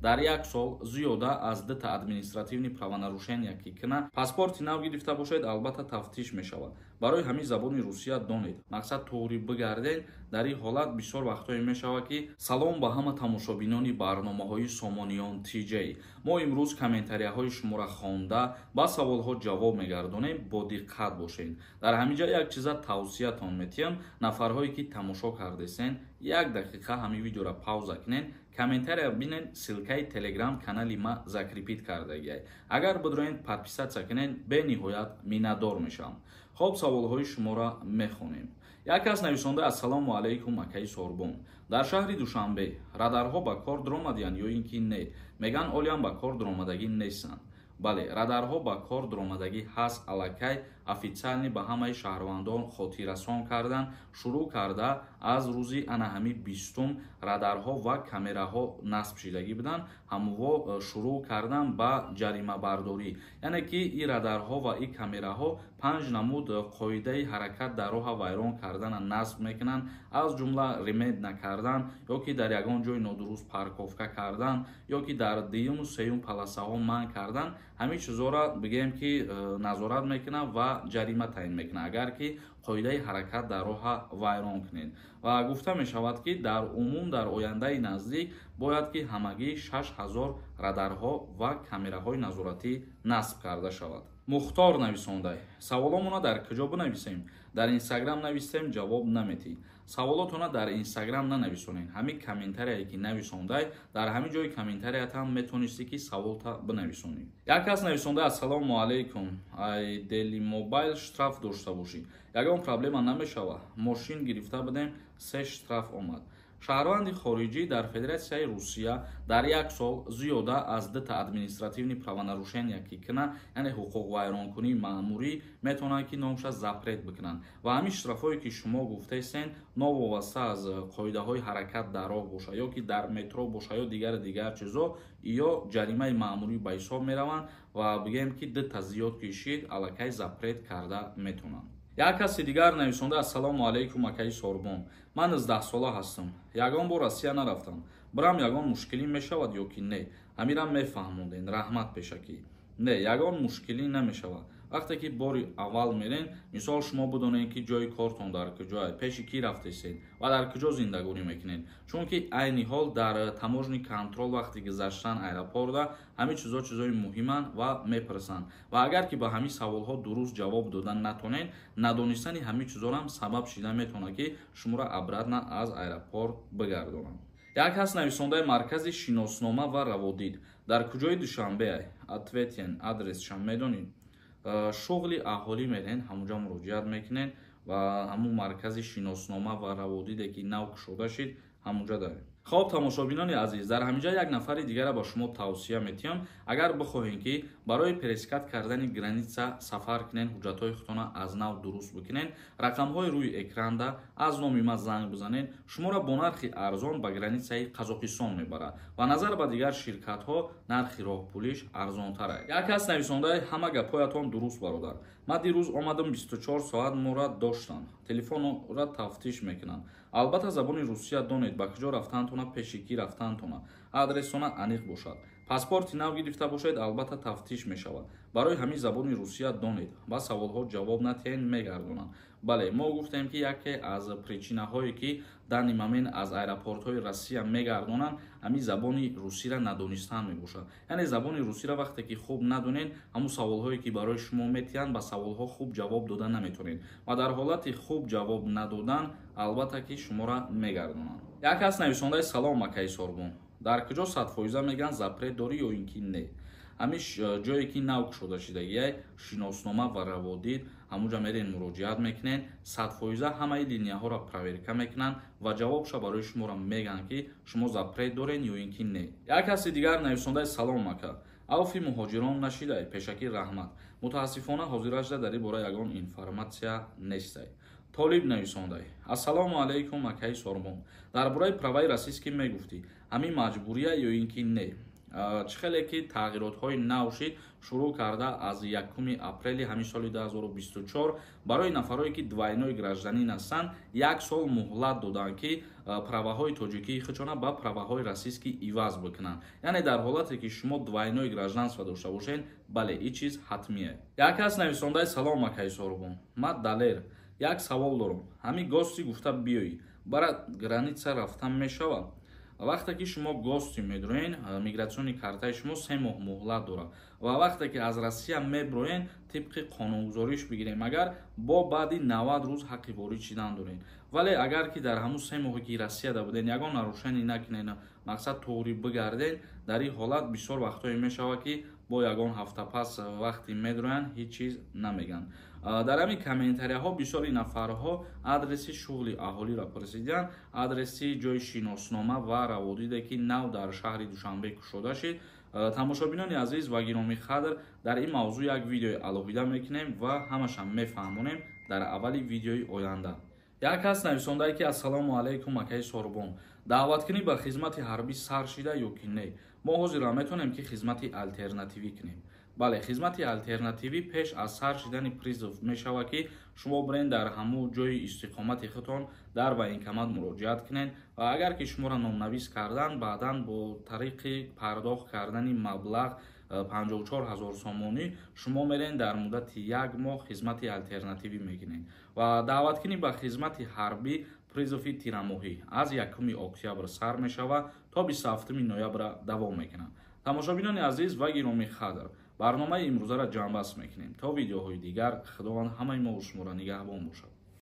Дар як сол зиёда аз дута административный правонарушения ки кина, паспорти нав гирифта бошед, албатта, тафтиш мешавад. Барои ҳамин забони русия донед, мақсад туғри бигарден. Дар ин ҳолат бисёр вақтҳое мешавад, ки. Салом ба ҳама тамошобинони барномаҳои Сомониён ТЖ. Мо имрӯз комментарияҳои шуморо хонда, ба саволҳо ҷавоб мегардонем. Бодиққат бошед. Дар ҳамин ҷа як чиза тавсиятон метиҳам: нафарҳое ки тамошо кардесен, як дақиқа ҳамин видеоро пауза кунен, комментария бинен, ссылкаи Телеграм канали ма закрепить кардагиай. Агар бидроен, подписаться кунен, бениҳоят миннатдор мешавам. Хоб, саволҳои шуморо мехонем. Як кас нависонда: «Ассалому алайкум, акаи Сорбон. Дар шаҳри Душанбе радарҳо ба кор дуромадиянд ё ин ки не? Меган, олиам ба кор дуромадагӣ нестанд». Бале, радарҳо ба кор дуромадагӣ ҳаст. Аллакай официально ба ҳамаи шаҳрвандон хотиррасон кардан. Шурӯъ карда аз рӯзи ана ҳами 20-ум радарҳо ва камераҳо насб шидагӣ буданд. Ҳамво шурӯъ кардан ба ҷаримабардорӣ. Яъне ки и радарҳо ва и камераҳо панҷ намуд қоидаи ҳаракат дар роҳа вайрон кардана насб мекунанд, аз ҷумла ремень накардан ё ки дар ягон ҷои нодуруст парковка кардан, ё ки дар дуюму сеюм полосаҳо манъ кардан. Ҳамин чизҳоро, бигӯем ки, назорат мекунад ва ҷарима таъин мекунад, агар ки қоидаи ҳаракат дар роҳа вайрон кунед. Ва гуфта мешавад, ки дар умум дар ояндаи наздик бояд ки ҳамагӣ 6000 радарҳо ва камераҳои назоратӣ насб карда шавад. Мухтор нависондай: «Саволомона дар куҷо бинависем? Дар Инстаграм нависем, ҷавоб наметӣ». Саволотона дар Инстаграм нанависонед. Ҳамин комментарияе ки нависондай, дар ҳамин ҷои комментариятам метонистӣ ки саволта бинависонӣ. Як кас нависонда: «Ассалому алайкум. Ай Делимобайл штраф дошта бошӣ, ягон проблема намешава? Мошин гирифта будем, се штраф омад». Шаҳрванди хориҷӣ дар Федератсияи Русия дар як сол зиёда аз дута административный правонарушения ки кина, яъне ҳуқуқвайронкунии маъмурӣ, метавонанд ки номша запрет бикунанд. Ва ҳамин штрафҳое ки шумо гуфтаистен, новобаста аз қоидаҳои ҳаракат дар роҳ боша ё ки дар метро боша ё дигару дигар чизо, ё ҷаримаи маъмурӣ ба ҳисоб мераванд. Ва бигӯем ки дута зиёд кишид, аллакай запрет карда метавонанд. Як каси дигар нависонда: «Ассалому алайкум, акаи Сорбон. Ман 19-сола ҳастам, ягон бор Россия нарафтам. Бирам, ягон мушкилӣ мешавад ё ки не? Ҳамирам мефаҳмонден, раҳмат пешакӣ». Не, ягон мушкилӣ намешавад. Вақте ки бори аввал мерен, мисол, шумо бидонед, ки ҷои кортон дар куҷоа, пеши кӣ рафтесед ва дар куҷо зиндагонӣ мекунед, чунки айни ҳол дар таможенный контроль вақти гузаштан аэропорта ҳамин чизо чизои муҳиманд ва мепурсанд. Ва агар ки ба ҳамин саволҳо дуруст ҷавоб додан натонед, надонистани ҳамин чизорам сабаб шида метавонад, ки шуморо обратно аз аэропорт бигардонанд. Як кас нависондаи: «Маркази шиноснома ва раводид дар куҷои Душанбе? Ответен, адресшам медонед?» Шуғли аҳолӣ мерен, ҳамунҷа муроҷиат мекунед ва ҳамун маркази шиноснома ва раводиде ки нав кушода шид, ҳамунҷа дарем. Хоб, тамошобинони азиз, дар ҳаминҷа як нафари дигара ба шумо тавсия метиҳам. Агар бихоҳем, ки барои пересекать кардани граница сафар кунен, ҳуҷҷатҳои худтона аз нав дуруст бикунен, рақамҳои рӯи экранда аз номи ман занг бизанед. Шуморо бо нархи арзон ба границаи Қазоқистон мебарад ва назар ба дигар ширкатҳо нархи роҳпулиш арзонтар. Як кас нависондаи: «Ҳама гапҳоятон дуруст, бародар. Ман дирӯз омадам, 24 соат моро доштанд, телефонро тафтиш мекунанд. Албатта, забони русия донед, ба куҷо рафтаантона, пеши кӣ рафтаантона, адресона аниқ бошад. Паспорти нав гирифта бошед, албатта, тафтиш мешавад. Барои ҳамин забони русия донед, ба саволҳо ҷавоб натиҳед, мегардонанд». Бале, мо гуфтем, ки яке аз причинаҳое ки данный момент аз аэропортҳои Россия мегардонанд, ҳамин забони русиро надонистан мебошад. Яъне забони русиро вақте ки хуб надонед, ҳамун саволҳое ки барои шумо метиҳанд, ба саволҳо хуб ҷавоб дода наметавонед ва дар ҳолати хуб ҷавоб надодан, албатта ки шуморо мегардонанд. Як кас нависондаи: «Салом, акаи Сорбон. Дар куҷо 100% мегӯянд, запрет дорӣ ё ин ки не?» Ҳамин ҷое ки нав кушода шидагиай, шиноснома ва раводид, ҳамунҷа мерен, муроҷиат мекунед. 100% ҳамаи линияҳоро проверка мекунанд ва ҷавобша барои шуморо мегӯянд, ки шумо запрет дорен ё ин ки не. Як каси дигар нависондаи: «Салом, ака. Авфи муҳоҷирон нашидай? Пешакӣ раҳмат». Мутаассифона, ҳозирашда дар ин бора ягон информатсия нестай. Толиб нависондай: «Ассалому алайкум, акаи Сорбон. Дар бораи праваи российский мегуфтӣ, ҳамин маҷбурия ё ин ки не?» Чӣ хеле ки тағйиротҳои нав шид, шурӯъ карда аз 1 апрели ҳамин соли 2024 барои нафарое ки двойной гражданин ҳастанд, як сол муҳлат доданд, ки праваҳои тоҷикии худшона ба праваҳои российский иваз бикунанд. Яъне дар ҳолате ки шумо двойной гражданство дошта бошед, бале, ин чиз ҳатмие. Як кас нависондаи: «Салом, акаи Сорубон, ман Далер, як савол дорам. Ҳамин гости гуфта биёӣ, бара граница рафтан мешавад?» Вақте ки шумо гости медроен, миграционный картаи шумо 3 моҳ муҳлат дорад ва вақте ки аз Россия меброен, тибқи қонунгузориш бигирем, агар бо баъди 90 рӯз ҳаққи ворид шидан доред. Вале агар ки дар ҳамун 3 моҳе ки Россияда буден, ягон нарушение накунед, мақсад туғри бигарден, дар ин ҳолат бисёр вақтҳое мешавад, ки бо ягон ҳафта пас вақте медроянд, ҳеҷ чиз намегӯянд. Дар ҳамин комментарияҳо бисёри нафарҳо адреси шуғли аҳолиро пурсидиянд, адреси ҷои шиноснома ва раводиде, ки нав дар шаҳри Душанбе кушода шид. Тамошобинони азиз ва гиромӣ қадр, дар ин мавзӯъ як видеои алоҳида мекунем ва ҳамаша мефаҳмонем дар аввали видеои оянда. Як кас нависондае, ки: «Ассалому алайкум, акаи Сорбон, даъваткунӣ ба хизмати ҳарбӣ сар шида ё ки не? Мо ҳозира метавонем, ки хизмати алтернативӣ кунем?» Бале, хизмати алтернативӣ пеш аз сар шидани призыв мешавад, ки шумо бирен дар ҳамун ҷои истиқомати худтон дар военкомат муроҷиат кунед ва агар ки шуморо номнавис кардан, баъдан бо тариқи пардохт кардани маблағ 54 ҳазор сомонӣ шумо мерен, дар муддати як моҳ хизмати алтернативӣ мекунед. Ва даъваткунӣ ба хизмати ҳарбӣ, призыви тирамоҳӣ, аз 1 октябр сар мешавад, то 27 ноябра давом мекунад. Тамошобинони азиз ва гиромӣ қадр, барномаи имрӯзаро ҷамъбаст мекунем. То видеоҳои дигар Худованд ҳамаи мову шуморо нигаҳбон бошад.